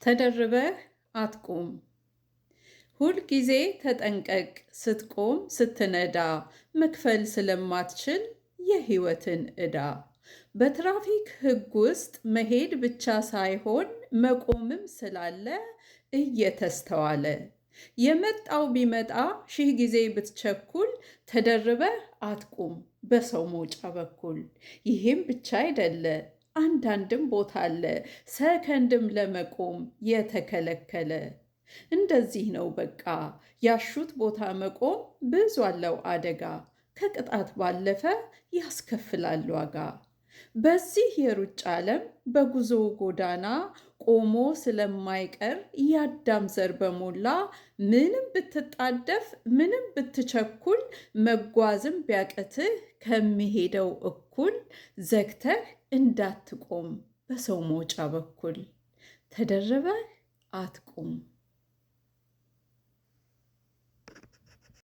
ተደርበህ አትቁም። ሁልጊዜ ተጠንቀቅ ስትቆም ስትነዳ፣ መክፈል ስለማትችል የህይወትን ዕዳ። በትራፊክ ሕግ ውስጥ መሄድ ብቻ ሳይሆን መቆምም ስላለ እየተስተዋለ፣ የመጣው ቢመጣ ሺህ ጊዜ ብትቸኩል፣ ተደርበህ አትቁም በሰው መውጫ በኩል። ይሄም ብቻ አይደለ፣ አንዳንድም ቦታ አለ ሰከንድም ለመቆም የተከለከለ። እንደዚህ ነው በቃ፣ ያሹት ቦታ መቆም ብዙ አለው አደጋ፣ ከቅጣት ባለፈ ያስከፍላል ዋጋ። በዚህ የሩጫ ዓለም በጉዞ ጎዳና ቆሞ ስለማይቀር የአዳም ዘር በሞላ፣ ምንም ብትጣደፍ ምንም ብትቸኩል፣ መጓዝም ቢያቅትህ ከሚሄደው እኩል፣ ዘግተህ እንዳትቆም በሰው መውጫ በኩል። ተደርበህ አትቁም።